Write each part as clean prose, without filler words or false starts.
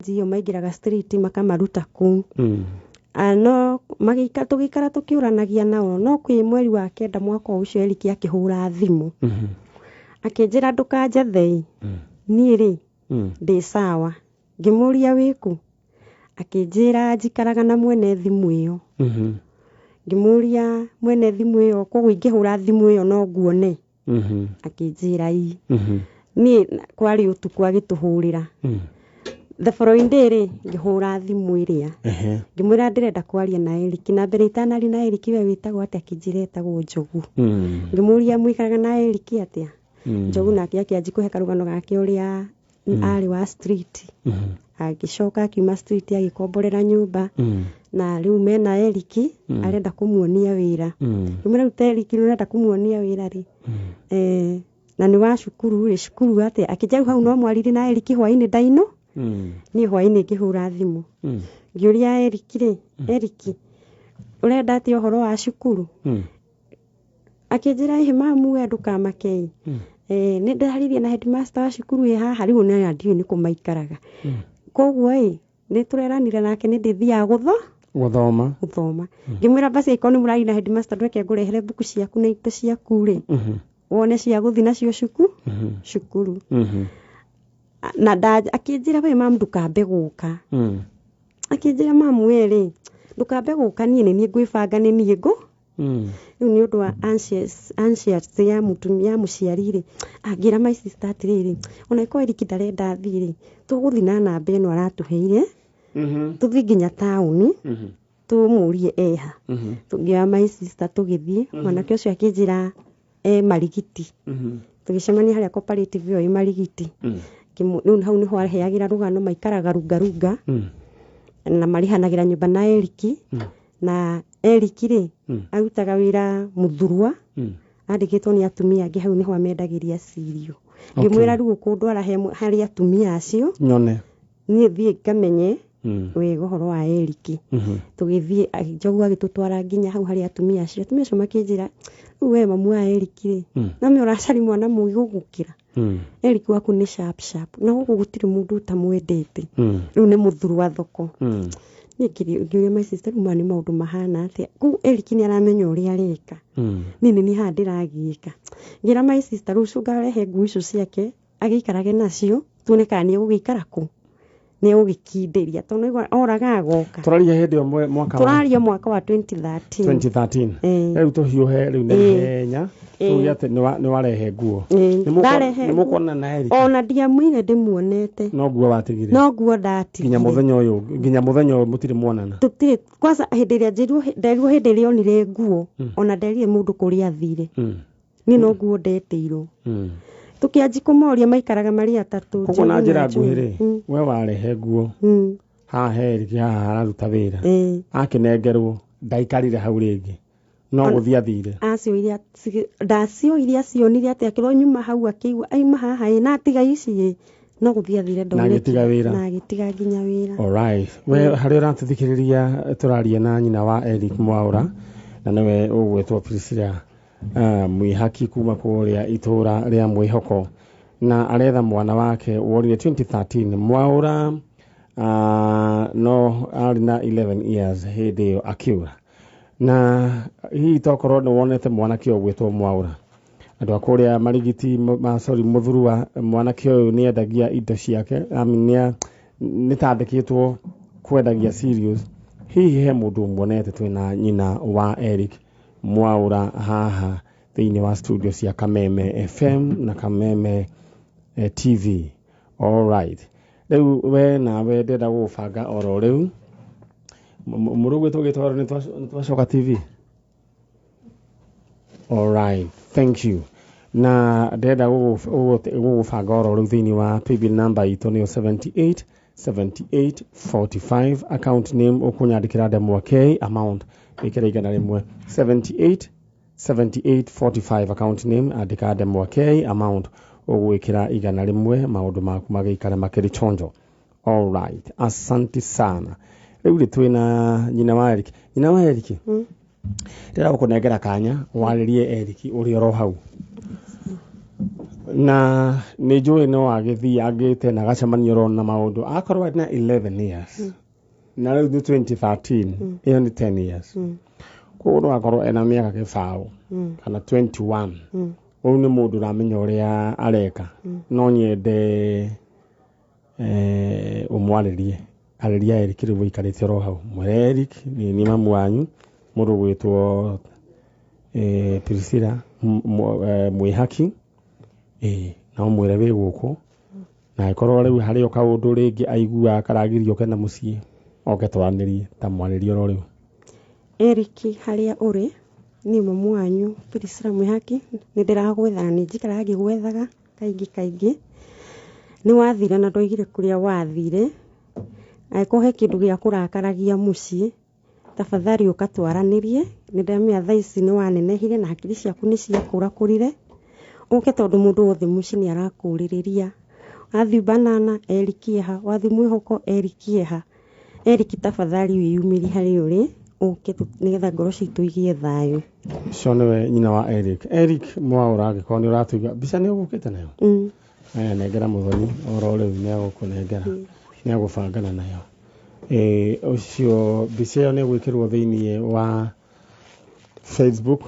NGO maingĩraga street makamaruta kũu. Ah, no tũgĩikara tũkĩũranagia nao, no kwĩ mweri wa 9 mwaka ũcio Eric akĩhũra thimũ. Akĩnjĩra ndũkanjathei. Niĩ rĩ ndĩ sawa. Ngĩmũria wĩkũ? Akĩnjĩra njikaraga na mwene thimũ ĩyo. Ngĩmũria mwene thimũ ĩyo koguo ingĩhũra thimũ ĩyo no nguone? Akĩnjĩra ii. Niĩ kwarĩ ũtukũ agĩtũhũrĩra. The following day rĩ ngĩhũra thimũ ĩrĩa. Ngĩmwĩra ndĩrenda kwaria na Eric, na mbere itanaria na Eric we wĩtagwo atĩa? Akĩnjĩra etagwo Njogu. Ngĩmũria mũikaraga na Eric atĩa? Njogu nake akĩanjia kũhe karũgano gake ũrĩa arĩ wa street. Agĩcoka akiuma street agĩkomborera nyũmba. Na rĩu mena Eric arenda kũmuonia wĩra. Ngĩmwĩra rĩu ta Eric ũrenda kũmuonia wĩra rĩ, na nĩ wa cukuru rĩ, cukuru atĩa? Akĩnjĩra rĩu hau no mwaririe na Eric hwainĩ ndaino. Niĩ hwainĩ ngĩhũra thimũ. Ngĩũria Eric rĩ, Eric ũrenda atĩa ũhoro wa cukuru? Akĩnjĩra ĩhĩ mamu we ndũkamake. Nĩ ndĩraririe na headmaster wa cukuru ĩ haha, rĩu ona ndiũĩ nĩ kũ maikaraga. Koguo ĩ nĩ tũreranire nake nĩ ndĩthiaga gũthoma. Gũthoma. Ngĩmwĩra basi angĩkorwo nĩ mũraria na headmaster ndweke ngũrehere mbuku ciaku na indo ciaku rĩ, wone cia gũthiĩ nacio cukuru. Na akĩnjĩra we mamu ndũkambe gũka. Akĩnjĩra mamu we rĩ ndũkambe gũka, niĩ nĩ niĩ ngwĩbanga, nĩ niĩ ngũ. Rĩu nĩ ũndũ wa anxious ya mũtumia ya mũciari rĩ, angĩra my sister atĩrĩrĩ, ona ĩkorwo Eric ndarenda athiĩ rĩ, tũgũthiĩ na namba ĩno aratũheire, tũthiĩ nginya taũni tũmũrie eha. Tũngĩoya my sister tũgĩthiĩ, mwanake ũcio akĩnjĩra e Marigiti. Tũgĩcemania harĩa cooperative ĩyo ĩ Marigiti. Rĩu hau nĩho aheagĩra rũgano maikaraga rungarunga. Na marĩhanagĩra nyũmba na Eric. Na Eric rĩ arutaga wĩra Mũthurwa. Andĩkĩtwo nĩ atumia angĩ, hau nĩho amendagĩria cirio. Ngĩmwĩra rĩu ũkũndwara harĩ atumia acio nyone, niĩ thiĩ ngamenye wega ũhoro wa Eric. Tũgĩthiĩ, Njogu agĩtũtwara nginya hau harĩ atumia acio. Atumia acio makĩnjĩra rĩu we mamu wa Eric rĩ, no me ũracari mwana mũũgĩ gũgũkĩra. Eric waku nĩ sharp sharp, na gũkũ gũtirĩ mũndũ ũtamwendete. Rĩu nĩ Mũthurwa thoko. Niĩ ngĩũria my sister rĩu maya nĩ maũndũ mahana atĩa? Kũu Eric nĩ aramenya ũrĩa areka. Niĩ nĩ niĩ haha ndĩragiĩka. Ngĩra my sister rũciũ ngarehe nguo icio ciake agĩikarage nacio tuone kana nĩ egũgĩikara kũ, nĩ egũgĩkindĩria tondũ nĩaigua oraga agoka. Tũraria hĩndĩ ĩyo mwaka wa Tũraria mwaka wa 2013. 2013. Rĩu tũhiũhe rĩu na ihenya, tuge atĩ nĩ warehe nguo. Ndarehe Nĩ mũkuonana na Eric? Ona ndiamwire ndĩmuonete. No nguo watigire? No nguo ndatigire. Nginya mũthenya ũyũ mũtirĩ muonana? Tũtirĩ. Kwanza hĩndĩ ĩrĩa njerirwo, hĩndĩ ĩrĩa onire nguo, ona nderire mũndũ kũrĩa athire. Niĩ no nguo ndetĩirwo. Tũkĩanji kũmoria maikaraga marĩ atatũ. Koguo na njĩra nguhĩ rĩ, we warehe nguo haha he Eric haha araruta wĩra, akĩnengerwo ndaikarire hau rĩngĩ, no gũthiĩ athire. Acioire, ndacioire, acionire atĩ akĩrwo nyuma hau akĩigua aima haha ĩ na atiga ici ĩ, no gũthiĩ athire. Na agĩtiga wĩra. Na agĩtiga nginya wĩra. Alright. We harĩa ũratũthikĩrĩria, tũraria na nyina wa Eric Mwaũra, na nĩwe ũgwĩtwo Priscilla Mwihaki kuma kũrĩa itũra rĩa Mwĩhoko, na aretha mwana wake worire 2013. Mwaũra no arĩ na 11 years hĩndĩ ĩyo akĩũra, na hihi tokorwo nĩ wonete mwanake ũyũ ũgwĩtwo Mwaũra, andũ a kũrĩa Marigiti, sorry, Mũthurwa, mwanake ũyũ nĩ endagia indo ciake, I mean, nĩ tandĩkĩtwo kwendagia cereals. Hihi he mũndũ ũmuonete? Twĩna nyina wa Eric Mwaũra haha thĩinĩ wa studio cia Kameme FM na Kameme TV. Alright, rĩu we nawe ndĩrenda gũgũbanga oro rĩu. Mũrũgwe tũgĩtwarwo nĩ twacoka TV. Alright, thank you. Na ndĩrenda gũgũbanga oro rĩu thĩinĩ wa paybill number itũ nĩyo 78 78 45, account name ũkũnyandĩkĩra Ndemwa K, amount wĩkĩre 100. 78 78 45, account name andĩka Ndemwa K, amount ũgwĩkĩra 100, maũndũ maku magĩikare makĩrĩ chonjo. Alright, asante sana. Rĩu rĩ twĩna nyina wa Eric. Nyina wa Eric, ndĩrenda gũkũnengera kanya warĩrie Eric ũrĩ oro hau. Na nĩ njũĩ no agĩthiĩ agĩte na agacemanio oro na maũndũ akorwo na 11 years na rĩu nĩ 2013, ĩyo nĩ 10 years. Koguo no akorwo ena mĩaka kĩbaũ kana 21. Ũyũ nĩ mũndũ ũramenya ũrĩa areka. No nyende ũmwarĩrie, arĩria Eric rĩu ũikarĩte oro hau, mwĩre Eric nĩ niĩ mamu wanyu mũndũ ũgwĩtwo Priscilla Mwĩhaki, na ũmwĩre wĩ gũkũ, na angĩkorwo rĩu harĩ o kaũndũ rĩngĩ aiguaga karagirio oke na mũciĩ, oke twaranĩrie, ta mwarĩrie oro rĩu. Eric, harĩa ũrĩ, niĩ mamu wanyu Priscilla Mwĩhaki, nĩ ndĩragwetha na nĩ njikaraga ngĩgwethaga kaingĩ kaingĩ. Nĩ wathire na ndoigire kũrĩa wathire. Angĩkorwo he kĩndũ gĩa kũrakaragia mũciĩ, tafadhali ũka twaranĩrie. Nĩ ndamenya thaa ici nĩ wanenehire na hakiri ciaku nĩ ciakũrakũrire. Ũke tondũ mũndũ wothe mũciĩ nĩ arakũrĩrĩria. Wathiĩ Banana, Eric eha, wathiĩ Mwĩhoko, Eric eha. Eric tafadhali wĩyumĩrie harĩa ũrĩ, ũke nĩgetha ngoro citũ igĩe thayũ. Ũcio nĩwe nyina wa Eric. Eric Mwaũra, angĩkorwo nĩ ũratũigua, mbica nĩ ũgũkĩte nayo? Aya, nengera mũthoni oro rĩu, nĩ egũkũnengera, nĩ egũbangana nayo. Ũcio mbica ĩyo nĩ ĩgwĩkĩrwo thĩiniĩ wa Facebook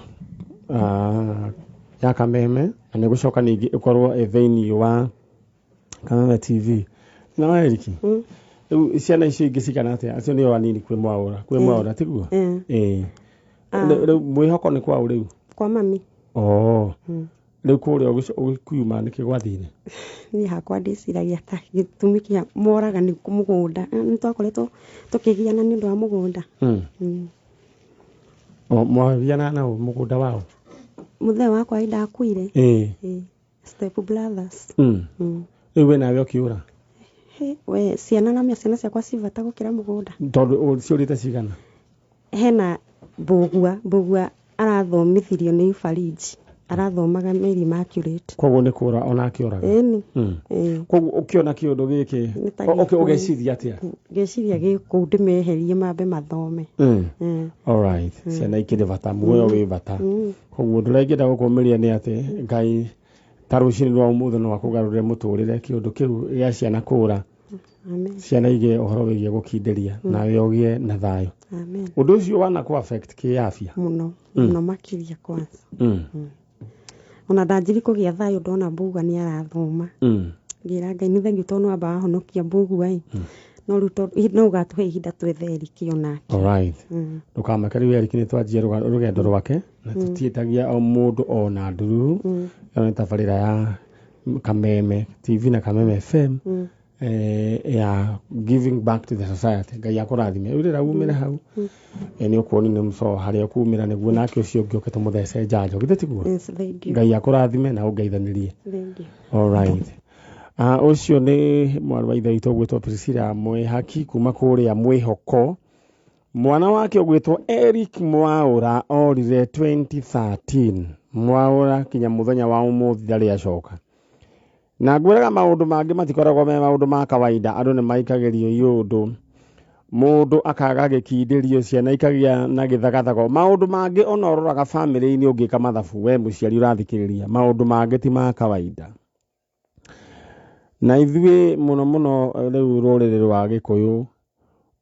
ya Kameme, na nĩ gũcoka ningĩ ĩkorwo ĩ thĩiniĩ wa Kameme TV. Na wa Eric, rĩu ciana icio ingĩ cigana atĩa? Acio nĩo anini kwĩ Mwaũra, kwĩ Mwaũra tiguo? Rĩu Mwĩhoko nĩ kwaũ rĩu? Kwa mami. Oh. Rĩu kũrĩa ũgĩkiuma nĩkĩ gwathire? Niĩ hakwa ndĩciragia ta gĩtũmi kĩa moraga nĩ mũgũnda. Nĩ twakoretwo tũkĩgiana nĩ ũndũ wa mũgũnda. O, mwagiana na ũ mũgũnda wao? Mũthee wakwa hĩndĩ akuire. Step brothers. Rĩu we nawe ũkĩũra? He, we ciana na mĩa ciana ciakwa ci bata gũkĩra mũgũnda. Tondũ ciũrĩte cigana? Hena Mbũgua, Mbũgua arathomithirio nĩ Ufariji. Arathomaga Mary Immaculate. Koguo nĩ kũra onake ũraga. Ĩni. Koguo ũkĩona kĩũndũ gĩkĩ, Nĩ ta gĩkũyũ. ũgeciria atĩa? Ngeciria gĩkũu ndĩmeherie mambe mathome. All right. Ciana ikĩrĩ bata, muoyo wĩ bata. Koguo ũndũ ũrĩa ingĩenda gũkũmĩria nĩ atĩ Ngai ta rũcinĩ rwa ũmũthĩ no akũgarũrĩre mũtũrĩre, kĩũndũ kĩu gĩa ciana kũra. Amen. Ciana igĩe ũhoro wĩgiĩ gũkindĩria, nawe ũgĩe na thayũ. Amen. Ũndũ ũcio wanakũ affect kĩafya? Mũno, mũno makĩria kwanza. Ona ndanjiri kũgĩa thayũ ndona Mbũgua nĩ arathoma. Ngĩra Ngai nĩ thengiũ tondũ nĩ wamba wahonokia Mbũgua ĩ. No rĩu tondũ no ũgatũhe ihinda twethe Eric onake. All right. Ndũkamake rĩu Eric nĩ twanjia rũgendo rwake na tũtiĩtagia o mũndũ ona ndururu. Ĩyo nĩ tabarĩra ya Kameme TV na Kameme FM. Ya giving back to the society. Ngai akũrathime. Rĩu rĩra umĩre hau. Nĩ ũkuona nĩ mũco harĩa ũkumĩra nĩguo nake ũcio ũngĩ ũke tũmũthece njanjo. Githĩ tiguo? Yes, thank you. Ngai akũrathime na ũngeithanĩrie. Thank you. All right. Ũcio nĩ mwarĩ wa ithe witũ ũgwĩtwo Priscilla Mwĩhaki kuma kũrĩa Mwĩhoko. Mwana wake ũgwĩtwo Eric Mwaũra orire 2013. Mwaũra kinya mũthenya wa ũmũthĩ ndarĩ acoka. Na ngwĩraga maũndũ mangĩ matikoragwo me maũndũ ma kawaida, andũ nĩ maikagĩrio iũndũ, mũndũ akaga gĩkindĩrio, ciana ikagĩa na gĩthagathago. Maũndũ mangĩ ona ũroraga bamĩrĩ-inĩ ũngĩka mathabu, we mũciari ũrathikĩrĩria, maũndũ mangĩ ti ma kawaida. Na ithuĩ mũno mũno rĩu rũrĩrĩ rwa Gĩkũyũ,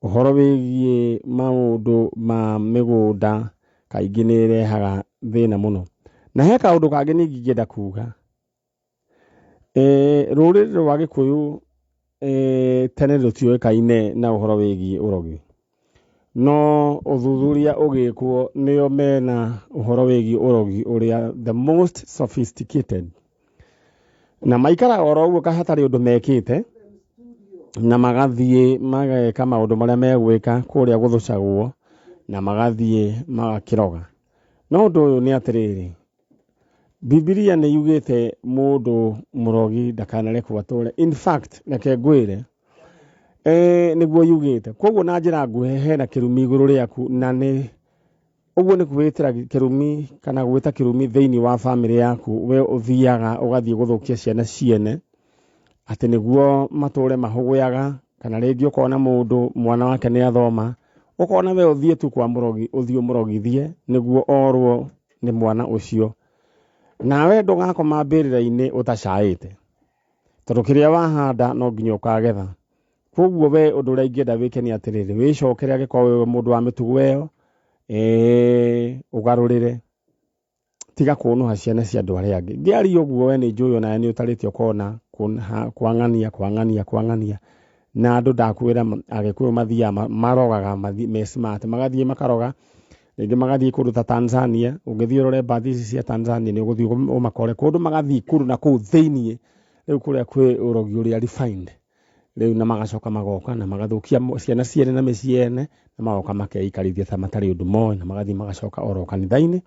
ũhoro wĩgiĩ maũndũ ma mĩgũnda kaingĩ nĩ ĩrehaga thĩna mũno. Na he kaũndũ kangĩ ningĩ ingĩenda kuga. Rũrĩrĩ rwa Gĩkũyũ tene rũtiũĩkaine na ũhoro wĩgiĩ ũrogi. No ũthuthuria ũgĩkwo nĩo mena ũhoro wĩgiĩ ũrogi ũrĩa the most sophisticated. Na maikaraga oro ũguo hatarĩ ũndũ mekĩte, na magathiĩ mageka maũndũ marĩa megwĩka kũrĩa gũthũcagwo, na magathiĩ magakĩroga. No ũndũ ũyũ nĩ atĩrĩrĩ, Bibilia nĩ yugĩte mũndũ mũrogi ndakanarekwo atũre. In fact, reke ngwĩre, nĩguo yugĩte. Koguo na njĩra nguhĩ hena kĩrumi igũrũ rĩaku, na nĩ ũguo nĩ kwĩtĩra kĩrumi kana gwĩta kĩrumi thĩinĩ wa bamĩrĩ yaku. We ũthiaga ũgathiĩ gũthũkia ciana ciene atĩ nĩguo matũre mahũgũyaga, kana rĩngĩ ũkona mũndũ mwana wake nĩ athoma, ũkona we ũthiĩ tu kwa mũrogi, ũthiĩ ũmũrogithie nĩguo orwo nĩ mwana ũcio. Nawe ndũgakoma mbĩrĩra-inĩ ũtacaĩte, tondũ kĩrĩa wahanda no nginya ũkagetha. Koguo we ũndũ ũrĩa ingĩenda wĩke nĩ atĩrĩrĩ, wĩcokere angĩkorwo wĩ mũndũ wa mĩtugo ĩyo, ũgarũrĩre, tiga kũnũha ciana cia andũ arĩa angĩ. Ngĩaria ũguo we nĩ njũĩ onawe nĩ ũtarĩte ũkona kwang'ania kwang'ania kwang'ania, na andũ ndakwĩra Agĩkũyũ mathiaga marogaga me smart, magathiĩ makaroga, rĩngĩ magathiĩ kũndũ ta Tanzania. Ũngĩthiĩ ũrore mbathi ici cia Tanzania nĩ ũgũthiĩ ũmakore kũndũ, magathiĩ kũndũ na kũu thĩiniĩ, rĩu kũrĩa kwĩ ũrogi ũrĩa refined rĩu, na magacoka magoka na magathũkia ciana ciene na mĩciĩ ene, na magoka makeikarithia ta matarĩ ũndũ moĩ, na magathiĩ magacoka oro kanitha-inĩ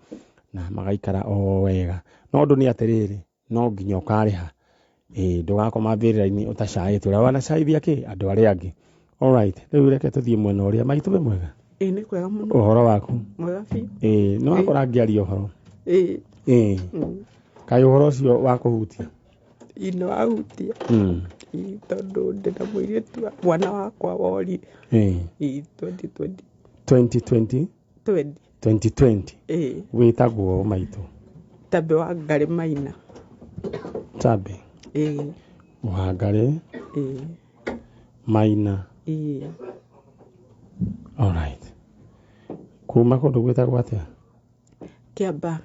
na magaikara o wega. No ũndũ nĩ atĩrĩrĩ, no nginya ũkarĩha. Ndũgakoma mbĩrĩra-inĩ ũtacaĩte, ũrĩa wanacaithia kĩ andũ arĩa angĩ. Alright, rĩu reke tũthiĩ mwena ũrĩa. Maitũ wĩ mwega? Ĩĩ nĩ kwega mũno. Ũhoro waku? Mwega biũ. Nĩ wakora ngĩaria ũhoro? Ĩĩ. Kaĩ ũhoro ũcio wa kũhutia? Ĩĩ nĩ wahutia. Ĩĩ tondũ ndĩna mũirĩtu mwana wakwa worire. Ĩĩ 2020. 2020? 20. 2020. Ĩĩ. Wĩtagwo maitũ? Tabe wa Ngarĩ Maina. Tabe? Ĩĩ. Wa Ngarĩ? Ĩĩ. Maina. Ĩĩ. Alright. Kuma kũndũ gwĩtagwo atĩa? Kĩamba.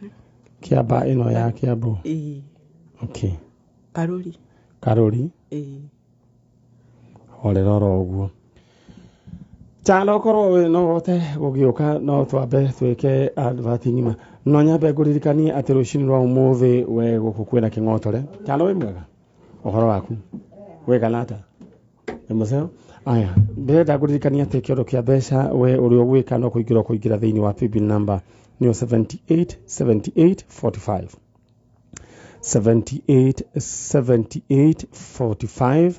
Kĩamba ĩno ya Kĩambu? Ĩĩ. Okay. Karũri. Karũri? Ĩĩ. Horera oro ũguo. Chalo korwo no ũhote gũgĩũka no twambe twĩke advert ng'ima. No nyambe ngũririkanie atĩ rũcinĩ rwa ũmũthĩ we gũkũ kwĩna kĩng'otore. Chalo wĩ mwega? Ũhoro waku? Wĩgana atĩa? Wĩ mũceo? Aya, ndĩrenda ngũririkanie atĩ kĩondo kĩa mbeca we ũrĩa ũgwĩka no kũingĩra ũkũingĩra thĩinĩ wa paybill number nĩyo 78 78 45. 78 78 45.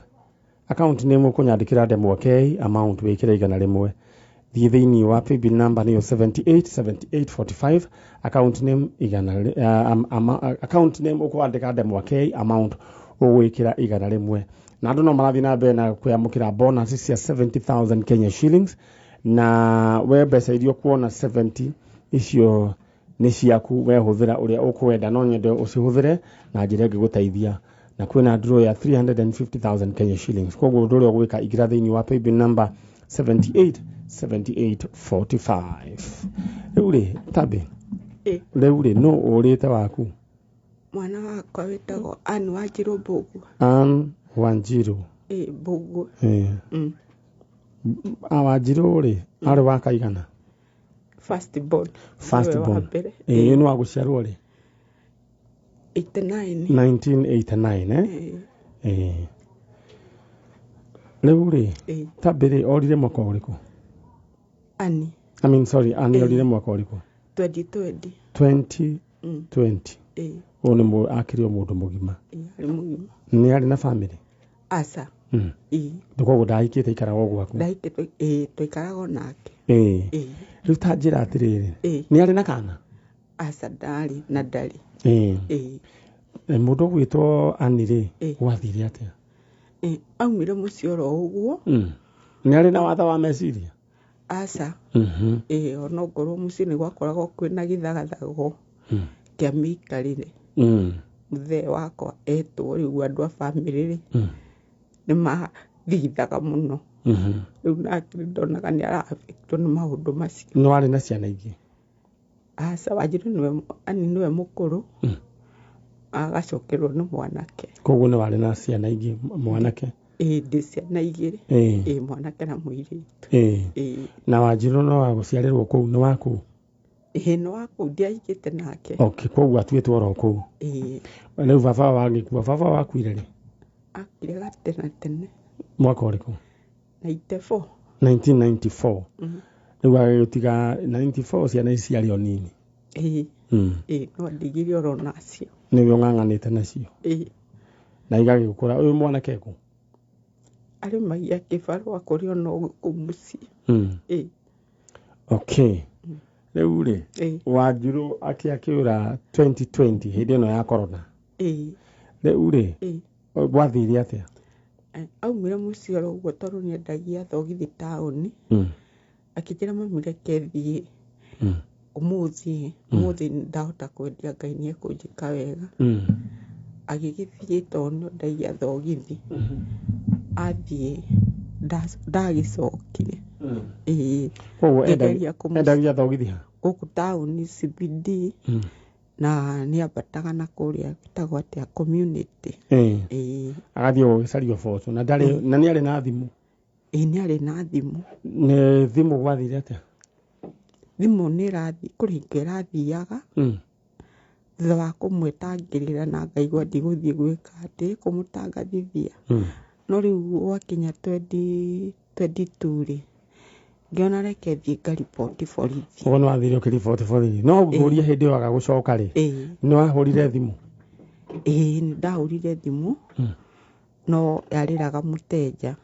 Account name ũkũnyandĩkĩra Ndemwa K, amount wĩkĩre 100. Thiĩ thĩinĩ wa paybill number nĩyo 78 78 45, account name account name ũkwandĩka Ndemwa K, amount ũgwĩkĩra 100. Na andũ no marathiĩ na mbere na kwĩamũkĩra bonus cia 70,000 Kenya shillings, na we mbeca iria ũkuona 70 icio nĩ ciaku we hũthĩra ũrĩa ũkwenda, no nyende ũcihũthĩre na njĩra ĩngĩgũteithia. Na kwĩna draw ya 350,000 Kenya shillings. Koguo ũndũ ũrĩa ũgwĩka, ingĩra thĩinĩ wa paybill number 78 78 45. Rĩu rĩ, Tabe, rĩu rĩ, nũ ũrĩte waku? Mwana wakwa wĩtagwo Ann Wanjirũ Mbũgua. Ann Wanjirũ. Ĩĩ, Mbũgua. Wanjirũ rĩ, arĩ wa kaigana? First born. First born. Ĩĩ, nĩ wa gũciarwo rĩ? 89. 1989, eh? Ĩĩ. Rĩu rĩ, Tabe rĩ, orire mwaka ũrĩkũ? Ann. I mean, sorry, Ann orire mwaka ũrĩkũ? 2020. 2020. Ĩĩ. Ũyũ nĩ akĩrĩ o mũndũ mũgima. Ĩĩ, arĩ mũgima. Nĩ arĩ na family? Aca. Ĩĩ. Koguo ndahikĩte, ikaraga o gwaku? Ndahikĩte, ĩĩ, twaikaraga o nake. Ĩĩ. Ĩĩ. Rĩu ta njĩra atĩrĩrĩ, Ĩĩ. nĩ arĩ na kana? Aca, ndarĩ na ndarĩ. Ĩĩ. Ĩĩ. Mũndũ ũgwĩtwo Ann rĩ, Ĩĩ. gwathire atĩa? Ĩĩ, aumire mũciĩ oro ũguo. Nĩ arĩ na watha wa meciria? Aca. Ĩĩ, ona ongorwo mũciĩ nĩ gwakoragwo kwĩna gĩthagathago kĩa mĩikarĩre. Mũthee wakwa etwo rĩu andũ a bamĩrĩ rĩ, nĩ mathithaga mũno. Rĩu nake nĩ ndonaga nĩ ara-affect-wo nĩ maũndũ macio. No arĩ na ciana ingĩ? Aca, Wanjirũ nĩwe, Ann nĩwe mũkũrũ, agacokerwo nĩ mwanake. Koguo nĩ warĩ na ciana ingĩ, mwanake? Ĩĩ, ndĩ ciana igĩrĩ. Ĩĩ. Ĩĩ, mwanake na mũirĩtu. Ĩĩ. Ĩĩ. Na Wanjirũ no wa gũciarĩrwo kũu, nĩ wa kũu? Ĩĩ, nĩ wa kũu, ndiahikĩte nake. Okay, koguo atuĩtwo oro kũu. Ĩĩ. Rĩu baba wagĩkua, baba wakuire rĩ? Akuire gatene tene. Mwaka ũrĩkũ? 94. 1994. Rĩu agĩgũtiga 94, ciana ici ciarĩ o nini. Ĩĩ. Ĩĩ, no ndigire oro nacio. Nĩwe ũng'ang'anĩte nacio? Ĩĩ. Na igagĩkũra. Ũyũ mwanake kũ? Arĩ magia kĩbarũa kũrĩ ona kũu mũciĩ. Ĩĩ. Okay. Rĩu rĩ, Ĩĩ. Wanjirũ akĩũra 2020 hĩndĩ ĩno ya corona. Ĩĩ. Rĩu rĩ, Ĩĩ. gwathire atĩa? Aumire mũciĩ oro ũguo tondũ nĩ endagia thogithi taũni. Akĩnjĩra mami reke thiĩ. Ũmũthĩ ũmũthĩ ndahota kwendia, Ngai nĩ ekũnjĩka wega. Agĩgĩthiĩ tondũ nĩ thogithi, athiĩ ndagĩcokire. Ĩĩ. Koguo Ngĩgeria endagia thogithi ha? Gũkũ taũni CBD, na nĩ ambataga na kũrĩa gĩtagwo atĩa, community. Ĩĩ. Agathiĩ gũgĩcaria ũboco na ndarĩ na nĩ arĩ na thimũ? Ĩĩ, nĩ arĩ na thimũ. Nĩ thimũ gwathire atĩa? Thimũ nĩ ĩrathiĩ kũrĩ hingo ĩrathiaga, thutha wa kũmwĩtangĩrĩra na ngaigua ndigũthiĩ gwĩka atĩ kũmũtangathithia. No rĩu gwakinya 2022 rĩ, ngĩona reke thiĩ ngariboti borithi. Ũguo nĩ wathire ũkĩriboti borithi? No ngũrie, hĩndĩ ĩyo aga gũcoka rĩ, nĩ wahũrire thimũ? Ĩĩ, nĩ ndahũrire thimũ, no yarĩraga mũteja.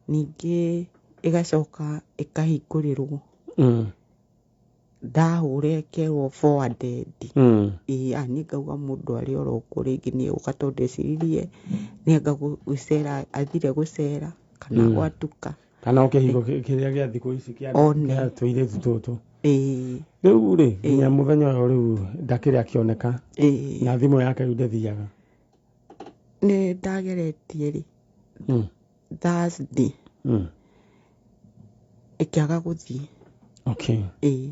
Ningĩ ĩgacoka ĩkahingũrĩrwo. Ndahũra ĩkerwo forwarded. Ĩĩ, niĩ ngauga mũndũ arĩ oro kũ, rĩngĩ nĩ egũka, tondũ ndeciririe nĩ anga gũcera athire gũcera kana gwatuka. Kana o kĩhingo kĩrĩa gĩa thikũ ici kĩa One. kĩa tũirĩtu tũtũ. Ĩĩ. Rĩu rĩ, nginya mũthenya ũyũ rĩu ndakĩrĩ akĩoneka? Ĩĩ. Na thimũ yake rĩu ndĩthiaga? Nĩ ndageretie rĩ, Thursday, ĩkĩaga gũthiĩ. Okay. Ĩĩ.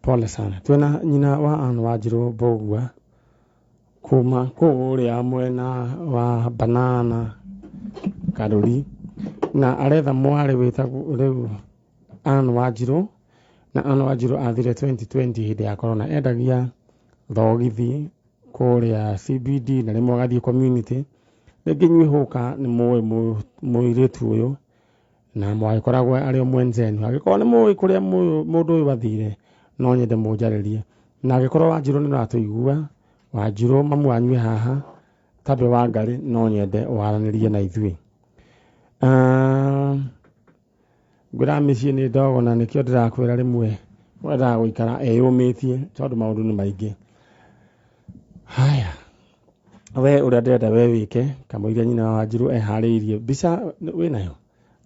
Pole sana. Twĩna nyina wa Ann Wanjirũ Mbũgua kuma kũrĩa mwena wa Banana Karũri, na aretha mwarĩ wĩtagwo rĩu Ann Wanjirũ. Na Ann Wanjirũ athire 2020 hĩndĩ ya corona. Endagia thogithi kũrĩa CBD na rĩmwe agathiĩ community. Rĩngĩ inyuĩ hũka nĩ mũĩ mũirĩtu ũyũ na mwagĩkoragwo arĩ o mwenzenu. Angĩkorwo nĩ mũĩ kũrĩa mũndũ ũyũ athire, no nyende mũnjarĩrie. Na angĩkorwo Wanjirũ nĩ ũratũigua, Wanjirũ mamu wanyu e haha Tabe wa Ngarĩ, no nyende waranĩrie na ithuĩ. Ngwĩra mĩciĩ nĩ ndogo, na nĩkĩo ndĩrakwĩra rĩmwe wendaga gũikara eyũmĩtie tondũ maũndũ nĩ maingĩ. Haya, we ũrĩa ndĩrenda we wĩke kamũiria nyina wa Wanjirũ eharĩirie mbica wĩnayo,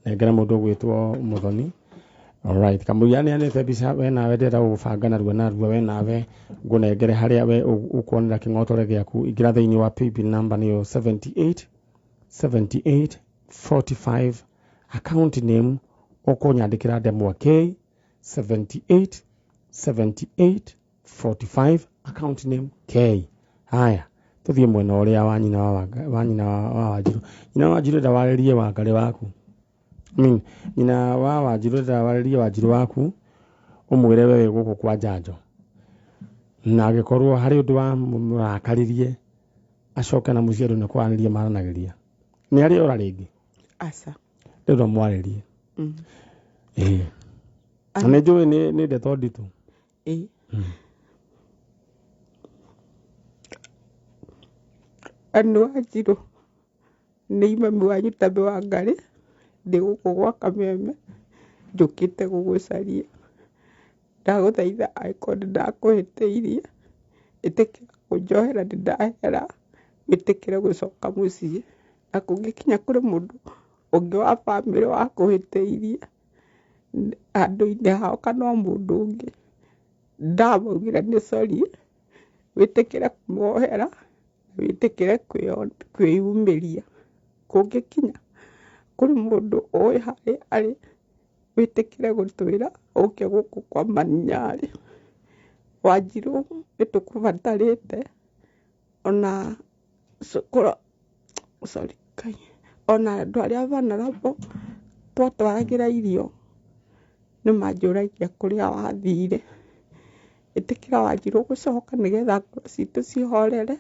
nengera mũndũ ũgwĩtwo Mũthoni. Alright, kamũiria nĩanĩte mbica, we nawe ndĩrenda gũgũbanga narua narua, we nawe ngũnengere harĩa we ũkuonera kĩng'otore gĩaku. Ingĩra thĩinĩ wa paybill number nĩyo 78 78 45, account name ũkũnyandĩkĩra ndemwa K, 78 78 45, account name K. Haya, tũthiĩ mwena ũrĩa wa nyina wa wa nyina wa Wanjirũ. Nyina wa Wanjirũ, enda warĩrie Wangarĩ waku. I mean, nyina wa Wanjirũ, enda warĩrie Wanjirũ waku, ũmwĩre we wĩ gũkũ kwa njanjo, na angĩkorwo harĩ ũndũ wa mũrakaririe, acoke na mũciĩ, andũ nĩ kwaranĩria maranagĩria. Nĩ arĩ ora rĩngĩ? Aca. Rĩu no mwarĩrie. Ĩĩ, na nĩ njũĩ nĩ ndeto nditũ. Ĩĩ. Ann Wanjirũ, nĩ mami wanyu Tabe wa Ngarĩ, ndĩ gũkũ gwa Kameme, njũkĩte gũgũcaria. Ndagũthaitha angĩkorwo nĩ ndakũhĩtĩirie, ĩtĩkĩra kũnjohera, nĩ ndahera, wĩtĩkĩre gũcoka mũciĩ. Na kũngĩkinya kũrĩ mũndũ ũngĩ wa bamĩrĩ wakũhĩtĩirie handũ-inĩ hao kana o mũndũ ũngĩ, ndamaugĩra nĩ sorry, wĩtĩkĩre kũmohera, wĩtĩkĩre kwĩyumĩria. Kũngĩkinya kũrĩ mũndũ ũĩ harĩa arĩ, wĩtĩkĩre gũtwĩra ũke gũkũ kwa Manyarĩ. Wanjirũ, nĩ tũkũbatarĩte, ona sorry Ngai, ona andũ arĩa vulnerable twatwaragĩra irio nĩ manjũragia kũrĩa wathire. Ĩtĩkĩra Wanjirũ gũcoka nĩgetha ngoro citũ cihorere,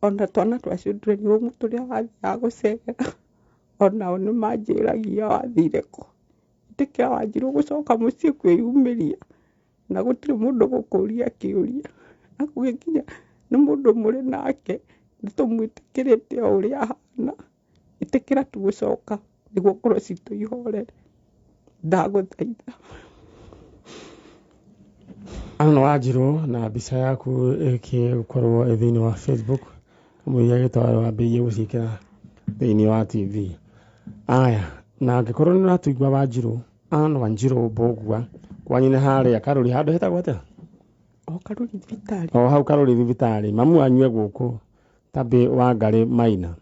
ona twana twa children home tũrĩa wathiaga gũcerera onao nĩ manjĩragia wathire kũ. Ĩtĩkĩra Wanjirũ gũcoka mũciĩ kwĩyumĩria, na gũtirĩ mũndũ ũgũkũria kĩũria. Na kũngĩkinya nĩ mũndũ mũrĩ nake, nĩ tũmwĩtĩkĩrĩte o ũrĩa ahana. Ĩtĩkĩra tu gũcoka nĩguo ngoro citũ ihorere. Ndagũthaitha. Ann Wanjirũ, na mbica yaku ĩgĩkorwo ĩ thĩinĩ wa Facebook, kamũira gĩtwaro wambĩrĩrie gũciĩkĩra thĩinĩ wa TV. Aya, na angĩkorwo nĩ ũratũigua Wanjirũ, Ann Wanjirũ Mbũgua, Kwanyu nĩ harĩa Karũri, handũ hetagwo atĩa? O Karũri thibitarĩ. O hau Karũri thibitarĩ. Mamu wanyu e gũkũ Tabĩ wa Ngarĩ Maina.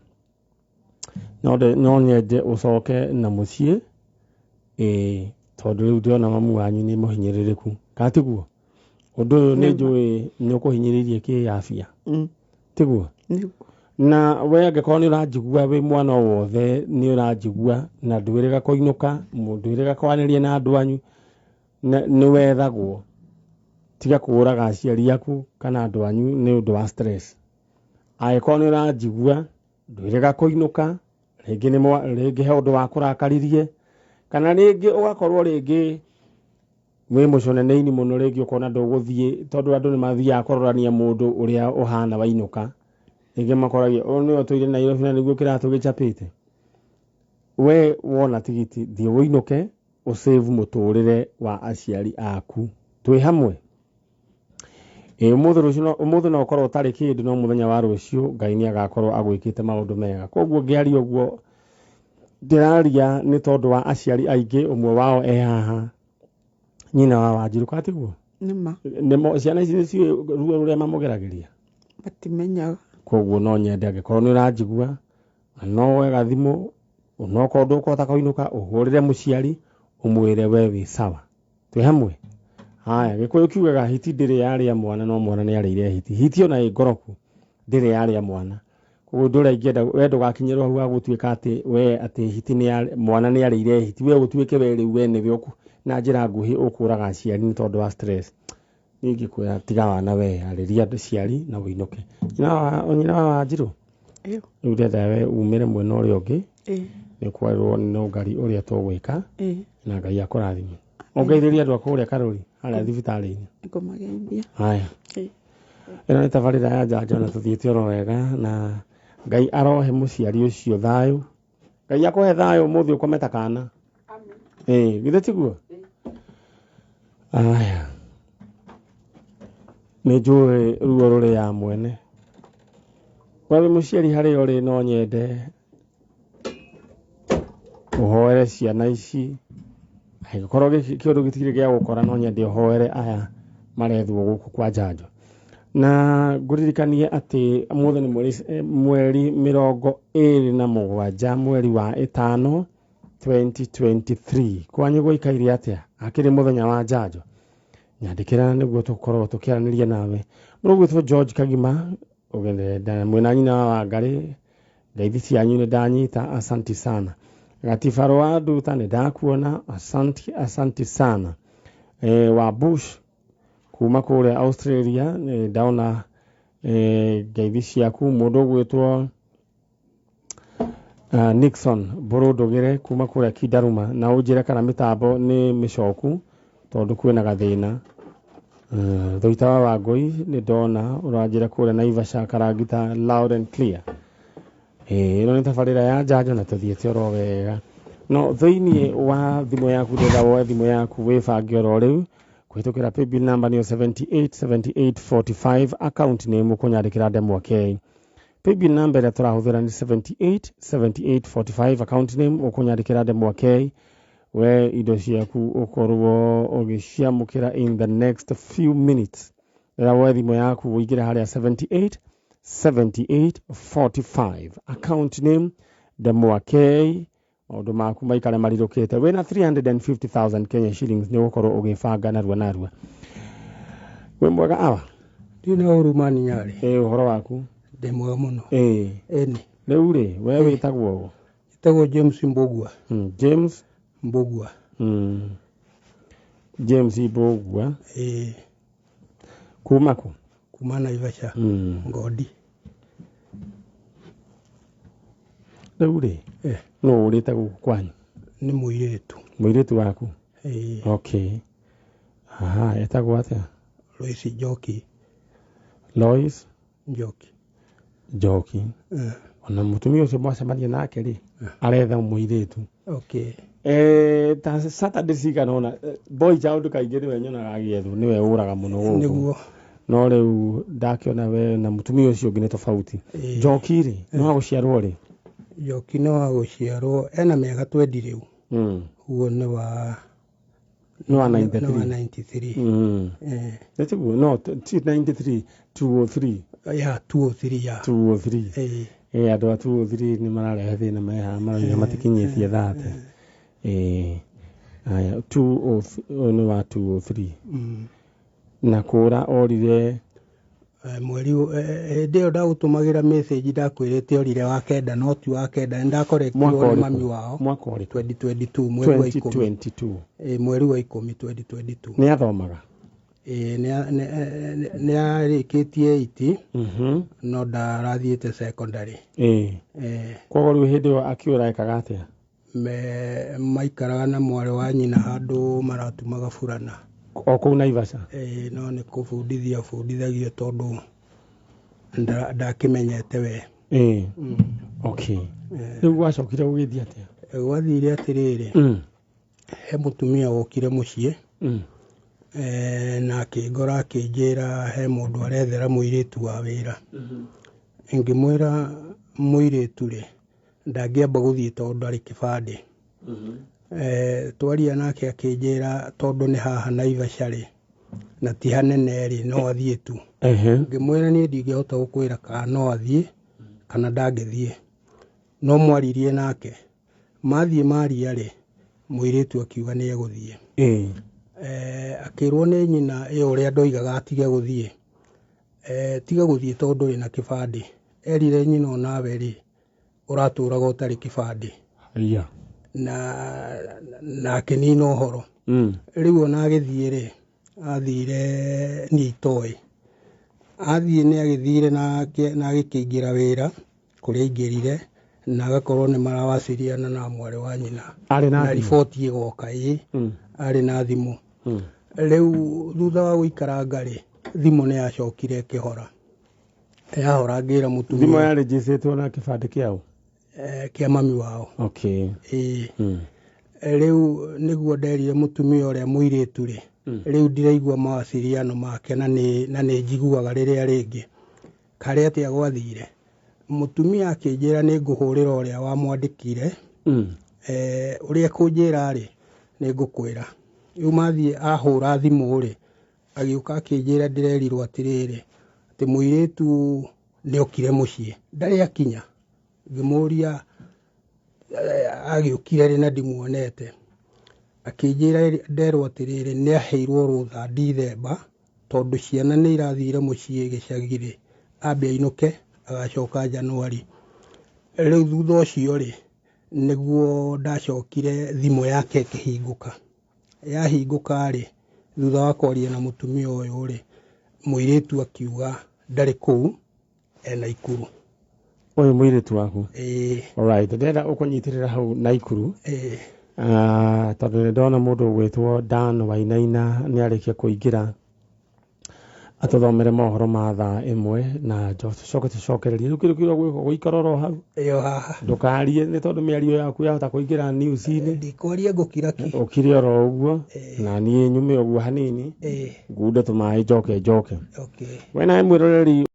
No nyende ũcoke na mũciĩ, ĩĩ, tondũ rĩu ndĩrona mamu wanyu nĩ mũhinyĩrĩrĩku. Kana tiguo? Ũndũ ũyũ nĩ njũĩ nĩ ũkũhinyĩrĩirie kĩafya. Tiguo? Nĩguo. Na we angĩkorwo nĩ ũranjigua wĩ mwana o wothe, nĩ ũranjigua na ndwĩrĩga kũinũka, ndwĩrĩga kwaranĩria na andũ anyu, nĩ wethagwo. Tiga kũũraga aciari aku kana andũ anyu nĩ ũndũ wa stress. Angĩkorwo nĩ ũranjigua ndwĩrĩga kũinũka, rĩngĩ rĩngĩ he ũndũ wa kũrakaririe, kana rĩngĩ ũgakorwo rĩngĩ wĩ mũconenei mũno, rĩngĩ ũkona ndũgũthiĩ tondũ andũ nĩ mathiaga kũrorania mũndũ ũrĩa ũhana wainũka. Rĩngĩ makoragia ũyũ nĩwe ũtũire Nairobi na nĩguo kĩratũ gĩcapĩte. We wona tigiti thiĩ ũinũke, ũsave mũtũrĩre wa aciari aku. Twĩ hamwe. Ĩ ũmũthĩ rũciũ, ũmũthĩ no ũkorwo ũtarĩ kĩndũ, no mũthenya wa rũciũ Ngai nĩ agakorwo agwĩkĩte maũndũ mega. Koguo ngĩaria ũguo ndĩraria nĩ tondũ wa aciari aingĩ, ũmwe wao e haha, nyina wa Wanjirũ, kana tiguo? Nĩma. Nĩmo ciana ici nĩciũĩ ruo rũrĩa mamũgeragĩria? Matimenyaga. Koguo no nyende angĩkorwo nĩ ũranjigua, na no woe gathimũ, onokorwo ndũkũhota kũinũka, ũhũrĩre mũciari ũmwĩre we wĩ sawa. Twĩ hamwe? Haya, Gĩkũyũ kiugaga hiti ndĩrĩ yarĩa mwana, no mwana nĩ arĩire hiti. Hiti ona ĩ ngoroku ndĩrĩ yarĩa mwana. Koguo ũndũ ũrĩa ingĩenda we ndũgakinyĩrwo hau wa gũtuĩka atĩ we atĩ hiti nĩ ya mwana nĩ arĩire hiti, we ũtuĩke we rĩu we nĩwe ũkũ na njĩra nguhĩ ũkũraga aciari nĩ tondũ wa stress. Niĩ ingĩkwĩra tiga wana we, arĩria aciari na ũinũke. Nyina wa Wanjirũ, Ĩyo. rĩu ndĩrenda we umĩre mwena ũrĩa ũngĩ, Ĩĩ. nĩ kwarĩrwo nĩ ũngari ũrĩa tũgwĩka, Ĩĩ. na Ngai akũrathime. Ũngeithĩrie andũ a kũrĩa Karũri harĩa thibitarĩ-inĩ. Ngũmageithia. Haya. Ĩĩ. Ĩno nĩ tabarĩra ya njanjo na tũthiĩte oro wega, na Ngai arohe mũciari ũcio thayũ. Ngai akũhe thayũ ũmũthĩ ũkome ta kana. Ĩĩ, githĩ tiguo? Aya. Nĩ njũĩ ruo rũrĩ ya mwene. We wĩ mũciari harĩa ũrĩ, no nyende ũhoere ciana ici. Angĩkorwo kĩũndũ gĩtirĩ gĩa gũkora, no nyende ũhoere aya marethwo gũkũ kwa njanjo. Na ngũririkanie atĩ ũmũthĩ nĩ mweri 27 mweri wa 5 2023. Kwanyu gũikaire atĩa? Akĩrĩ mũthenya wa njanjo. Nyandĩkĩra nĩguo tũkorwo tũkĩaranĩria nawe. Mũrũ gwĩtwo George Kagima, ũgenda mwĩna nyina wa Wangarĩ, ngeithi cianyu nĩ ndanyita, asanti sana. Gatibarũ wa Nduta nĩ ndakuona, asanti, asanti sana. Wa Bush kuma kũrĩa Australia nĩ ndaona ngeithi ciaku. Mũndũ ũgwĩtwo Nixon Mbũrũndũgĩre kuma kũrĩa Kindaruma, na ũnjĩre kana mĩtambo nĩ mĩcoku tondũ kwĩna gathĩna. Thũita wa Wangũi nĩ ndona ũranjĩra kũrĩa Naivasha Karangita loud and clear. Ĩno nĩ tabarĩra ya njanjo na tũthiĩte oro wega. No thĩiniĩ wa thimũ yaku, ndĩrenda woe thimũ yaku wĩbange oro rĩu kũhĩtũkĩra paybill number nĩyo 787845, account name ũkũnyandĩkĩra Ndemwa K. Paybill number ĩrĩa tũrahũthĩra nĩ 787845, account name ũkũnyandĩkĩra Ndemwa K. We indo ciaku ũkorwo ũgĩciamũkĩra in the next few minutes. Rĩrĩa woe thimũ yaku ũingĩre harĩa 787845, account name Ndemwa K, maũndũ maku maikare marirũkĩte. Wĩna 350,000 Kenya shillings nĩ ũgũkorwo ũgĩbanga narua narua. Wĩ mwega awa? Ndirĩ na ũru mani Nyarĩ. Ĩ, ũhoro waku? Ndĩ mwega mũno. Ĩ. Ĩni. Rĩu rĩ, we wĩtagwo ũ? Njĩtagwo James Mbũgua. James Mbũgua. James Mbũgua. Ĩ. Kuma kũ? Kuma Naivasha. Ngodi. Rĩu rĩ, nũ ũrĩte gũkũ kwanyu? Nĩ mũirĩtu. Mũirĩtu waku? Ĩ. Okay. Aha, etagwo atĩa? Lois Njoki. Lois Njoki. Njoki. Ona mũtumia ũcio mwacemania nake rĩ, aretha mũirĩtu. Okay. Ta Saturday cigana ũna, boy child kaingĩ nĩwe nyonaga agĩethwo, nĩwe ũraga mũno gũkũ. Nĩguo. No rĩu ndakĩona we na mũtumia ũcio ũngĩ nĩ tofauti. Njoki rĩ, nĩ wa gũciarwo rĩ? Njoki nĩ wa gũciarwo, ena mĩaka 20 rĩu. Ũguo nĩ wa Nĩ wa Nĩ wa 93. 93. Nĩ tiguo no ti 93, 203. Ya 203 ya. 203. Ĩĩ. Andũ a 203 nĩ mararehe thĩna mehaha, marauga matikinyĩtie 30. Aya, 203, ũyũ nĩ wa 203. Na kũra orire? Mweri hĩndĩ ĩyo ndagũtũmagĩra message ndakwĩrĩte orire wa kenda, no ti wa kenda, nĩ ndakorektirwo Mwaka nĩ ũrĩkũ? mami wao. Mwaka ũrĩkũ? 2022, mweri wa 10. 2022. Ĩĩ, mweri wa 10 2022. Nĩ athomaga? Ĩĩ, nĩ arĩkĩtie 8, no ndarathiĩte secondary. Koguo rĩu hĩndĩ ĩyo akĩũra ekaga atĩa? Maikaraga na mwarĩ wa nyina handũ maratumaga burana. O kũu Naivasha? Ĩĩ, no nĩ kũbundithia bundithagio tondũ ndakĩmenyete we. Okay, rĩu gwacokire gũgĩthiĩ atĩa? Gwathire atĩrĩrĩ, he mũtumia wokire mũciĩ, na akĩngora akĩnjĩra he mũndũ arethera mũirĩtu wa wĩra. Ngĩmwĩra mũirĩtu rĩ ndangĩamba gũthiĩ tondũ ndarĩ kĩbandĩ. Twaria nake akĩnjĩra tondũ nĩ haha Naivasha rĩ na ti hanene rĩ, no athiĩ tu. Ngĩmwĩra niĩ ndingĩhota gũkwĩra kana no athiĩ kana ndangĩthiĩ, no mwaririe nake. Mathiĩ maria rĩ, mũirĩtu akiuga nĩ egũthiĩ. Akĩrwo nĩ nyina ĩyo ũrĩa ndoigaga atige gũthiĩ, tiga gũthiĩ tondũ ndũrĩ na kĩbandĩ. Erire nyina onawe rĩ ũratũraga ũtarĩ kĩbandĩ. Na akĩnina ũhoro. Rĩu ona agĩthiĩ rĩ, athire niĩ itoĩ. Athiĩ nĩ agĩthire na agĩkĩingĩra wĩra kũrĩa aingĩrire, na agakorwo nĩ marawaciriana na mwarĩ wa nyina. Arĩ na na thimũ? Riboti ĩgoka, ĩĩ. Arĩ na thimũ. Rĩu thutha wa gũikaranga rĩ, thimũ nĩ yacokire ĩkĩhora. Yahora ngĩra mũtumia. Thimũ yarĩnjĩcĩtwo na kĩbandĩ kĩao? Kĩa mami wao. Ĩĩ. Rĩu nĩguo nderire mũtumia ũrĩa mũirĩtu rĩ, rĩu ndiraigua mawasiliano make na nĩ njiguaga rĩrĩa rĩngĩ. Karĩ atĩa gwathire? Mũtumia akĩnjĩra nĩ ngũhũrĩra ũrĩa wamwandĩkire. Ũrĩa kũnjĩra rĩ, nĩ ngũkwĩra. Rĩu mathiĩ ahũra thimũ rĩ, agĩũka akĩnjĩra ndĩrerirwo atĩrĩrĩ, atĩ mũirĩtu nĩ okire mũciĩ. Ndarĩ akinya. Ngĩmũria agĩũkire rĩ na ndimuonete. Akĩnjĩra nderwo atĩrĩrĩ, nĩ aheirwo rũtha Dithemba tondũ ciana nĩ irathire mũciĩ gĩcagi rĩ, ambe ainũke agacoka Januari. Rĩu thutha ũcio rĩ, nĩguo ndacokire thimũ yake ĩkĩhingũka. Yahingũka rĩ, thutha wa kwaria na mũtumia ũyũ rĩ, mũirĩtu akiuga ndarĩ kũu, e Naikuru. Ũyũ mũirĩtu waku? Ĩĩ. Alright, ndĩrenda ũkũnyitĩrĩra hau Naikuru. Ĩĩ. Tondũ nĩ ndona mũndũ ũgwĩtwo Dan Wainaina nĩ arĩkia kũingĩra atũthomere mohoro ma thaa 1 na tũcoke tũcokererie. Rĩu kĩndũ kĩrĩa ũgwĩka gũikara oro hau. Ĩyo haha. Ndũkarie nĩ tondũ mĩario yaku yahota kũingĩra news-inĩ. Ndikwaria ngũkira ki. Ũkire oro ũguo na niĩ nyume ũguo hanini. Ngunde tũmaĩ njoke njoke. Okay. We nawe mwĩroreri.